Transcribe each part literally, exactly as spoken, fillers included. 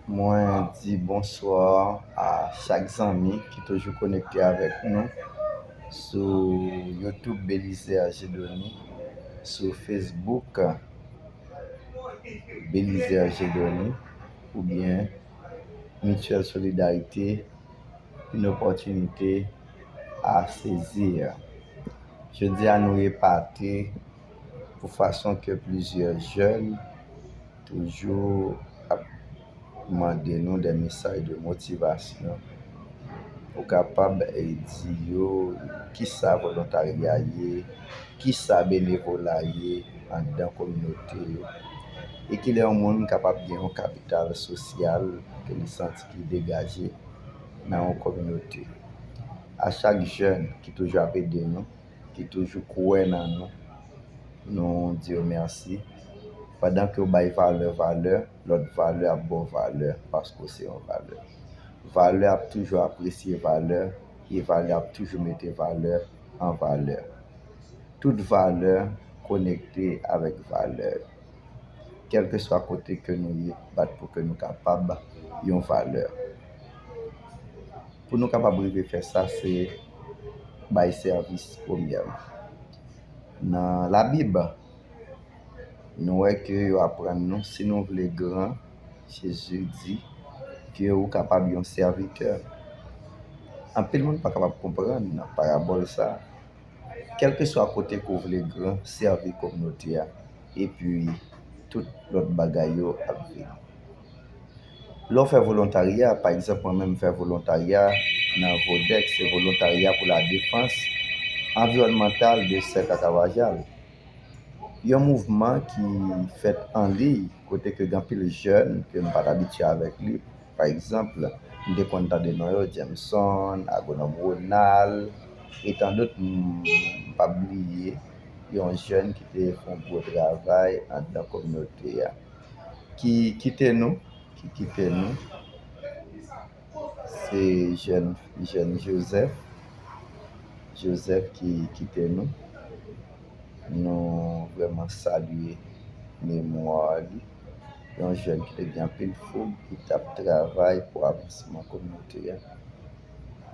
Mwen di bonswa a chak zanmi ki toujou konekte avèk nou sou YouTube Belizaire Jedony, sou Facebook Belizaire Jedony, oubyen Mutuelle Solidarité, une opportunité à saisir. Jodi a nou epate pou fason ke plizyè jèn toujou ap mande nou de mesaj de motivasyon pou kapab, eh, di yo kisa volontarya ye, kisa benevola ye anndan kominote yo, e kilè yon moun kapab gen yon kapital sosyal ke li santi ki degaje nan yon kominote. A chak jèn ki toujou ap ede nou, ki toujou kwè nan nou, nou di yo mèsi. Pandan ke w bay valè valè, lòt valè ap ba w valè paske w se yon valè. Valè ap toujou apresye valè, e valè ap toujou mete valè an valè. Tout valè konekte avèk valè. Kèlkeswa kote ke nou ye, bat pou ke nou kapab yon valè. Pou nou kapab rive fè sa, se bay sèvis premyèman. Nan Labib, nou wè ke yo aprann nou, si nou vle gran, Jezi di ke ou kapab yon sèvitè. Anpil moun pa kapab konprann parabòl sa. Kèlkeswa kote ke w vle gran, sèvi kominote a, epi tout lòt bagay yo ap vini. Lè w fè volontarya, pa egzanp, mwen menm m fè volontarya nan Vodec, se volontarya pou ladefans anviwònmantal de Sèk a Kavajal. Yon mouvman ki fèt an liy, kote ke gen anpil jèn ke m pa t abitye avèk li. Pa egzanp, m te konn tande non yo, Jameson, Agwonòm Ronald, e tandòt, m, m p ap bliye yon jèn ki te fè yon gwo travay anndan kominote a, ki kite nou, ki kite nou. Se jèn, jèn Joseph, Joseph ki kite nou. Nou vrèman salye memwa li. Yon jèn ki te gen anpil foug, ki t ap travay pou avansman kominote a.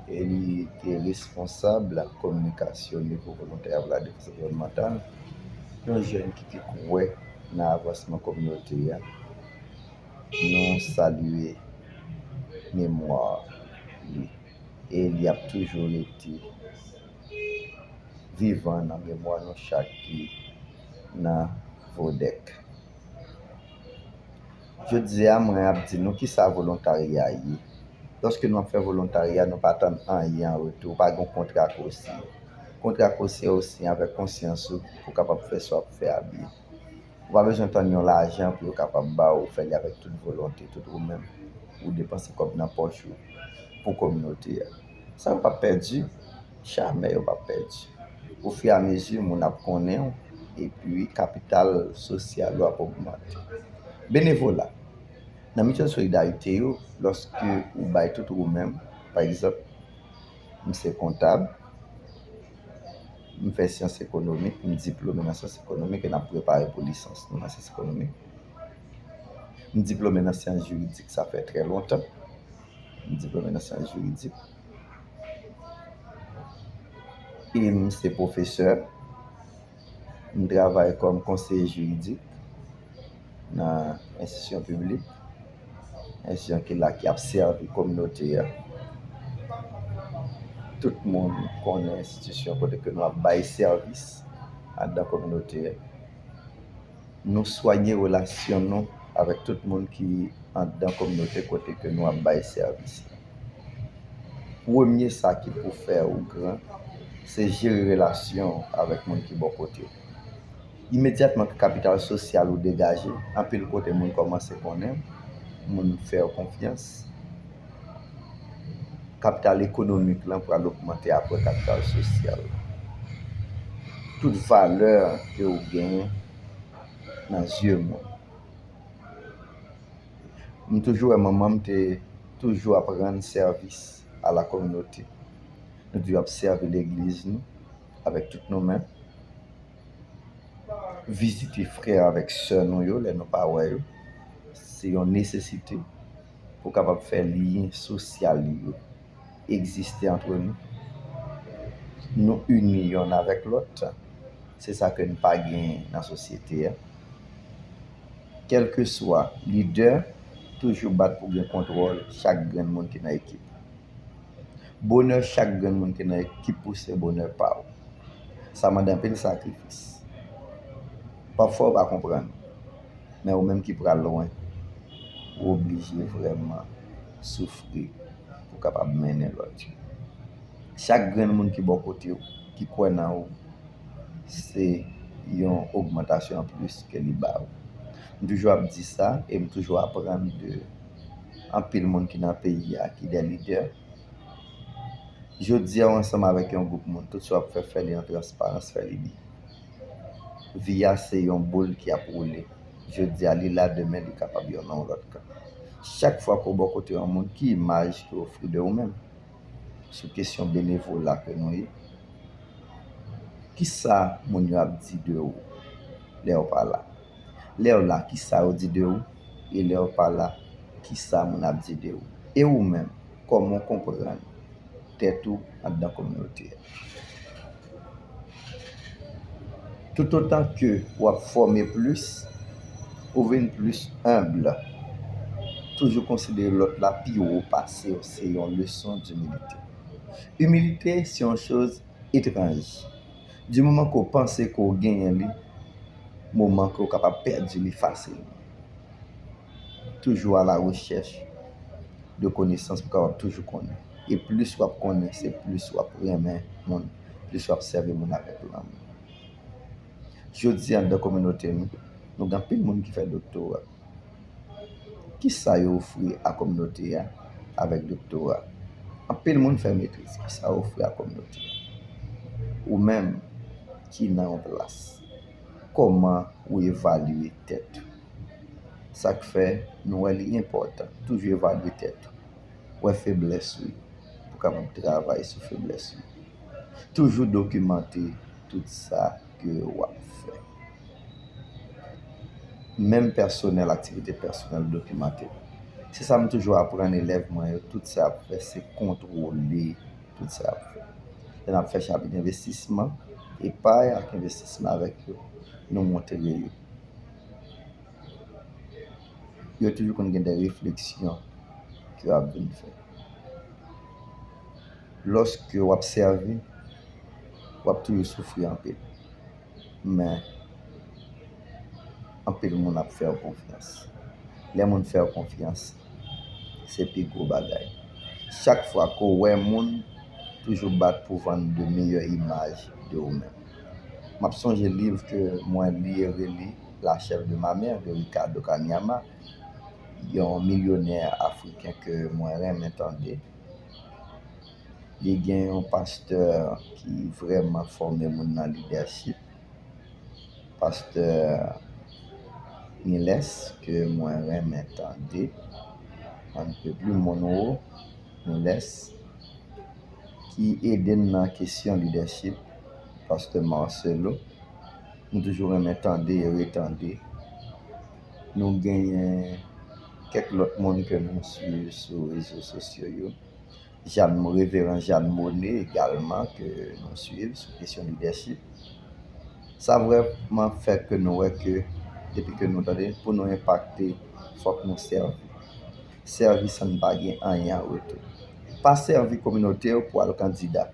E li te responsab kominikasyon nivo volontè a pou ladefans anviwònmantal. Yon jèn ki te kwè nan avansman kominote a. Nou salye memwa li. E li ap toujou rete vivan nan memwa nou chak ki nan Vodec. Jodi a, mwen ap di nou kisa volontarya ye. Lòske nou ap fè volontarya, nou pa tann anyen an retou, pa gen yon kontra ke w siyen. Kontra ke w siyen, w siyen avèk konsyans ou pou w kapab fè sa w ap fè a byen. Ou pa bezwen tann yon lajan pou yo kapab ba w, ou fè li avèk tout volonte, tout ou menm. Ou depanse kòb nan pòch ou pou kominote a. Sa yo p ap pèdi, jamè yo p ap pèdi. Ofiramezi, moun ap konnen w, epi kapital sosyal ou ap ogmante. Benevola. Nan Mityèl Solidarite yo, lòske ou bay tout ou menm, pa egzanp, m se kontab, m fè syans ekonomik, m diplome nan syans ekonomik e n ap prepare pou lisans nou nan syans ekonomik. M diplome nan syans jiridik, sa fè trè lontan. M diplome nan syans jiridik. E m se pwofesè. M travay kòm konseye jiridik nan enstitisyon piblik, enstitisyon ki la, ki ap sèvi kominote a. Tout moun konnen enstitisyon kote ke nou ap bay sèvis anndan kominote a. Nou swanye relasyon nou avèk tout moun ki anndan kominote kote ke nou ap bay sèvis la. Premye sa ki pou fè ou gran, se jere relasyon w avèk moun ki bò kote w. Imedyatman ke kapital sosyal ou degaje, anpil kote moun kòmanse konnen w, moun fè w konfyans. Kapital ekonomik lan pral ogmante apre kapital sosyal la. Tout valè ke w genyen nan zye moun. M toujou wè manman m te toujou ap rann sèvis a la kominote. Nou toujou ap sèvi legliz nou avèk tout nou menm. Vizite frè avèk sè nou yo lè nou pa wè yo. Se yon nesesite pou kapab fè lyen sosyal yo egziste antre nou. Nou ini yonn avèk lòt. Se sa ke n pa genyen nan sosyete a. Kèlkeswa lidè, toujou bat pou gen kontwòl chak grenn moun ki nan ekip. Bonè chak grenn moun ki nan ekip ou se bonè pa w. Sa mande anpil sakrifis. Pafwa w pa konprann, men ou menm ki pral lwen, ou oblije vrèman soufri pou kapab mennen lòt yo. Chak grenn moun ki bò kote w, ki kwè nan ou, se yon ogmantasyon anplis ke li ba ou. M toujou ap di sa e m toujou aprann de anpil moun ki nan peyi a, ki de lidè. Jodi a, w ansanm avèk yon gwoup moun, tout sa w ap fè, fè li an transparans, fè li byen. Vi a se yon boul ki ap woule. Jodi a, li la, demen, li kapab yon nan yon lòt kan. Chak fwa ke w bò kote yon moun, ki imaj ke w ofri de ou menm? Sou kesyon benevola ke nou ye, kisa moun yo ap di de ou lè w pa la? Lè w la, kisa yo di de ou? E lè w pa la, kisa moun ap di de ou? E ou menm, kòman w konprann tèt ou anndan kominote a? Toutotan ke w ap fòme plis, ou vin plis enb. Toujou konsidere lòt la pi wo pase w, se yon leson dimilite. Imilite se yon choz etranj. Di moman ke w panse ke w genyen li, moman ke w kapab pèdi li fasilman. Toujou a la rechèch de konesans pou kapab toujou konnen. E plis w ap konnen, se plis w ap renmen moun, plis w ap sèvi moun avèk lanmou. Jodi a, anndan kominote nou, nou gen anpil moun ki fè doktora. Kisa yo ofri a kominote a avèk doktora? Anpil moun fè metriz. Kisa yo ofri a kominote a? Ou menm ki nan yon plas, kòman ou evalye tèt ou? Sa k fè nou wè li enpòtan toujou evalye tèt ou, wè feblès ou, pou kapab travay sou feblès ou. Toujou dokimante tout sa ke w ap fè. Menm pèsonèl, aktivite pèsonèl, dokimante. Se sa m toujou aprann elèv mwen yo, tout sa y ap fè, se kontwole tout sa y ap fè. Lè n ap fè chapit envestisman, epay ak envestisman avèk yo, nou montre yo. Yo toujou konn gen de refleksyon ke yo ap vin fè. Lòske w ap sèvi, w ap toujou soufri anpil. Men, anpil moun ap fè w konfyans. Lè moun fè w konfyans, se pi gwo bagay. Chak fwa ke w wè moun, toujou bat pou vann de meyè imaj de ou menm. M ap sonje liv ke mwen li e reli, La chèvre de ma mère de Ricardo Kaniama, yon milyonè afriken ke mwen renmen tande. Li gen yon pastè ki vrèman fòme moun nan lidèchip. Pastè Niles, ke mwen renmen tande, on ne peut plus Monroe Niles, ki ede n nan kesyon lidèchip, pastè Marcelo. Nou toujou renmen tande e retande. Nou genyen kèk lòt moun ke nou swiv sou rezo sosyo yo. Jeanne, Reveran Jeanne Monet egalman ke nou swiv sou kesyon lidèchip. Sa vrèman fè ke nou wè ke depi ke nou tande, pou nou enpakte, fòk nou sèvi. Sèvi san n pa gen anyen an retou. Pa sèvi kominote w pou al kandida.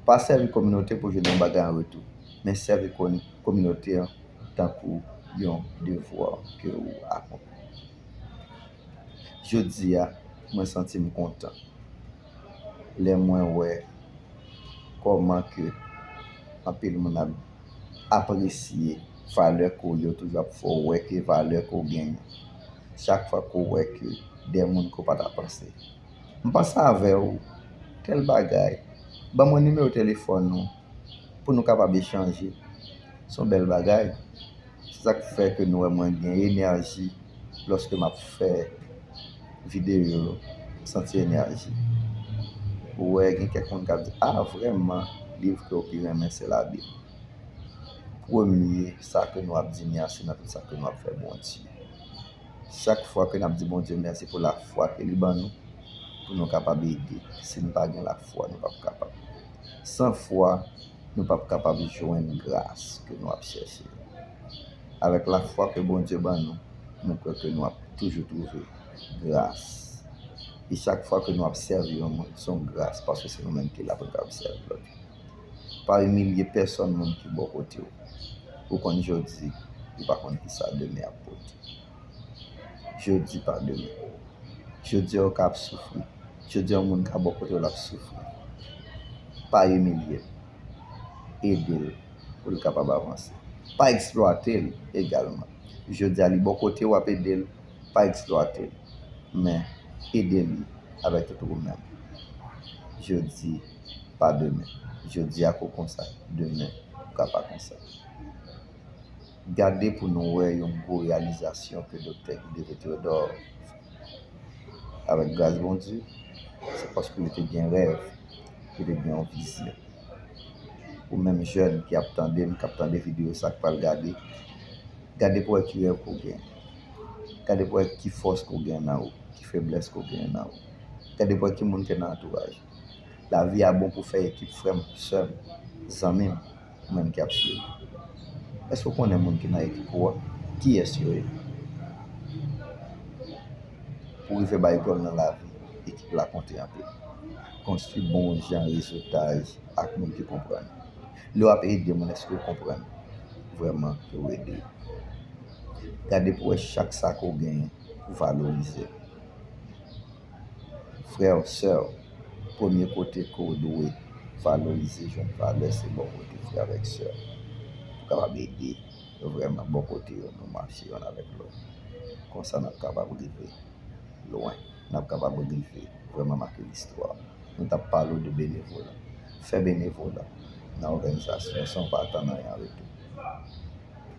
Pa sèvi kominote pou jwenn yon bagay an retou, men sèvi kon-, kominote an tankou yon devwa ke ou akonpli. Jodi a, mwen santi m kontan lè mwen wè kòman ke anpil moun ap apresye valè ke w, yo toujou ap fè w wè ke valè ke w genyen. Chak fwa ke w wè ke de moun ke w pa ta panse. M panse avè w, tèl bagay. Ban mwen nimewo telefòn ou pou nou kapab echanje. Se yon bèl bagay. Se sa k fè ke nou wè mwen gen enèji lòske m ap fè videyo yo, m santi enèji. Ou wè, gen kèk moun k ap di, "A, vrèman, liv ke w pi renmen, se Labib." Premye sa ke nou ap di mèsi nan tout sa ke nou ap fè Bondye. Chak fwa ke n ap di Bondye mèsi pou lafwa ke li ban nou, pou nou kapab ede. Si nou pa gen lafwa, nou p ap kapab. San fwa, nou p ap kapab jwenn gras ke nou ap chèche. Avèk lafwa ke Bondye ban nou, nou kwè ke nou ap toujou twouve gras. E chak fwa ke nou ap sèvi yon moun, se yon gras, paske se nou menm ki la pou n kapab sèvi lòt. Pa imilye pèsòn moun ki bò kote w. Ou konn jodi, ou pa konn kisa demen ap pote. Jodi pa demen. Jodi a ou ka ap soufri. Jodi a yon moun ka bò kote w l ap soufri. Pa imilye l. Ede l pou l kapab avanse. Pa eksplwate l egalman. Jodi a li bò kote w, w ap ede l. Pa eksplwate l. Men ede li avèk tout ou menm. Jodi pa demen. Jodi a ke w konsa, demen ou ka pa konsa. Gade pou nou wè yon gwo reyalizasyon ke Doktè Guy Deveau Théodore fè. Avèk gras Bondye, se paske li te gen rèv, li te gen yon vizyon. Ou menm jèn ki ap tande m, k ap tande videyo sa, k pral gade, gade pou wè ki rèv ke w gen. Gade pou wè ki fòs ke w gen nan ou, ki feblès ke w gen nan ou. Gade pou wè ki moun ke nan antouraj ou. Lavi a bon pou fè ekip, frè m, sè m, zanmi m, ou menm ki ap swiv. Èske w konnen moun ki nan ekip ou a? Kiyès yo ye? Pou w rive bay gòl nan lavi, ekip la konte anpil. Konstwi bon jan rezotaj ak moun ki konprann. Lè w ap ede moun, èske w konprann vrèman ke w ede? Gade pou w wè chak sa ke w genyen pou w valorize l. Frè w, sè w, premye kote ke w dwe valorize, jwenn valè, se bò kote frè avèk sè w. Pou w kapab ede yo vrèman bò kote yo, nou mache yonn avèk lòt. Konsa n ap kapab rive lwen. N ap kapab rive vrèman make listwa. Nou t ap pale w de benevola. Fè benevola nan òganizasyon san w pa atann anyen an retou.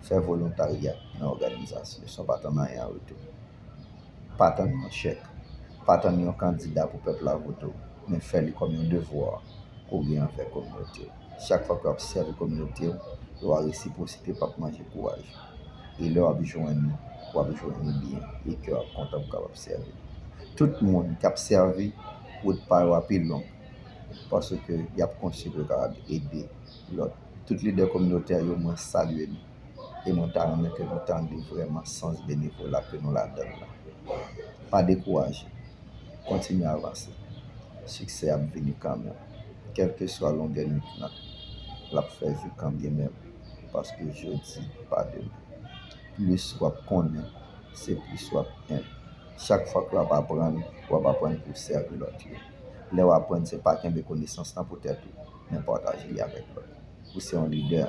Fè volontarya nan òganizasyon san w pa atann anyen an retou. Pa tann yon chèk. Pa tann yon kandida pou pèp la vote w, men fè li kòm yon devwa ke w gen anvè kominote w. Chak fwa ke w ap sèvi kominote w, lwa resipwosite p ap manje kouraj ou. E lè w ap jwenn li, w ap jwenn li byen e kè w ap kontan pou w kapab sèvi. Tout moun k ap sèvi, wout pa yo a pi long, paske y ap konstwi pou yo kapab ede lòt. Tout lidè kominotè yo, mwen salye nou. E mwen ta renmen ke nou tande vrèman sans benevola ke nou ladan l lan. Pa dekouraje. Kontinye avanse. Siksè ap vini kanmenm. Kèlkeswa longè nwit lan, l ap fè jou kanmenm. Paske jodi pa demen. Plis w ap konnen, se plis w ap enb. Chak fwa ke w ap aprann, w ap aprann pou w sèvi lòt yo. Lè w aprann, se pa kenbe konesans lan pou tèt ou, men pataje li avèk lòt. Ou se yon lidè.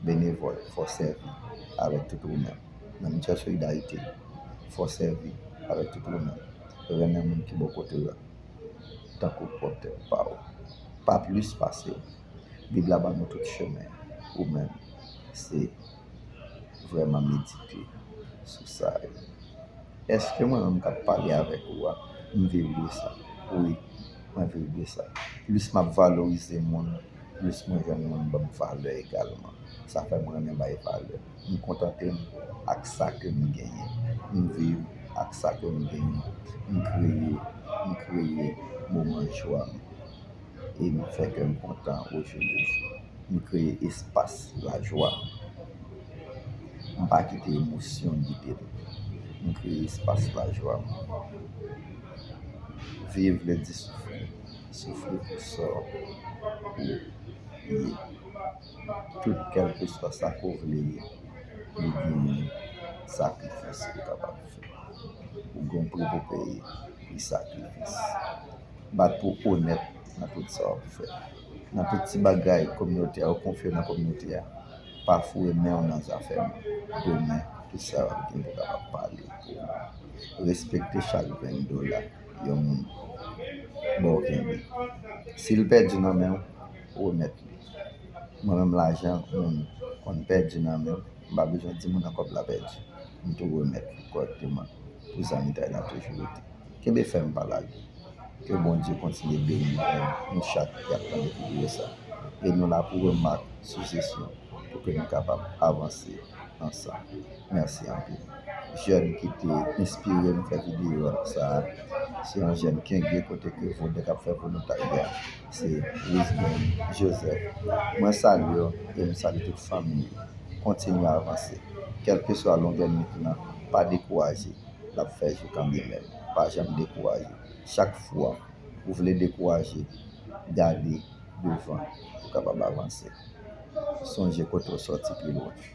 Benevòl, fò sèvi avèk tout ou menm. Nan mityèl solidarite, fò sèvi avèk tout ou menm. Renmen moun ki bò kote w la, tankou pwòp tèt pa w. Pa plis pase w. Bib la ban nou tout chemen. Ou menm, se vrèman medite sou sa yo. Èske mwen menm k ap pale avèk ou a, m viv de sa? Wi, mwen viv de sa. Plis m ap valorize moun, plis mwen jwenn moun ban m valè egalman. Sa fè mwen renmen bay valè. M kontante m ak sa ke m genyen. M viv ak sa ke m genyen. M kreye, m kreye moman jwa m. E m fè kè m kontan ojoudijou. M kreye espas lajwa. M pa kite emosyon gide m. M kreye espas lajwa m. Viv vle di soufri. Soufri pou sa w ye. Tout kèlkeswa sa ke w vle ye, li gen sakrifis pou w kapab fè. Ou gen yon pri pou peye, pri sakrifis. Bat pou w onèt nan tout sa w ap fè. Nan tout ti bagay kominote a, ou konfye nan kominote a, pa foure men w nan zafè moun. Demen, tout sa w ap gen pou w kapab pale pou ou. Respekte chak grenn dola yon moun ba w kenbe. Si l pèdi nan men w, remèt li. Mwen menm, lajan moun konn pèdi nan men m, m pa bezwen di moun nan kòb la pèdi. M tou remèt li kòrèkteman pou zanmitay la toujou rete. Kenbe fèm, pa lage. Ke Bondye kontinye beni nou menm, nou chak ki ap tande videyo sa. E nou la pou remak, sijesyon, pou ke nou kapab avanse ansanm. Mèsi anpil. jèn ki te enspire m fè videyo sa a, se yon jèn Kengue kote ke Vodè k ap fè volontarya, se Wisden Joseph. Mwen salye w e m salye tout fanmi l. Kontinye avanse. Kèlkeswa longè nwit lan, pa dekouraje. L ap fè jou kanmenm. Pa janm dekouraje. Chak fwa ou vle dekouraje, gade devan pou w kapab avanse. Sonje kote w sòti pi lwen.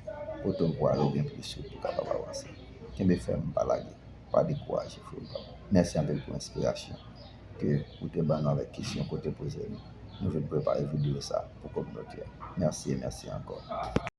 Kote w pwale, ou gen plis wout pou w kapab avanse. Kenbe fèm, pa lage. Pa dekouraje, frè m. Mèsi anpil pou enspirasyon ke ou te ban nou avèk kesyon ke w te poze nou. Nou vin prepare videyo sa pou kominote a. Mèsi e mèsi ankò.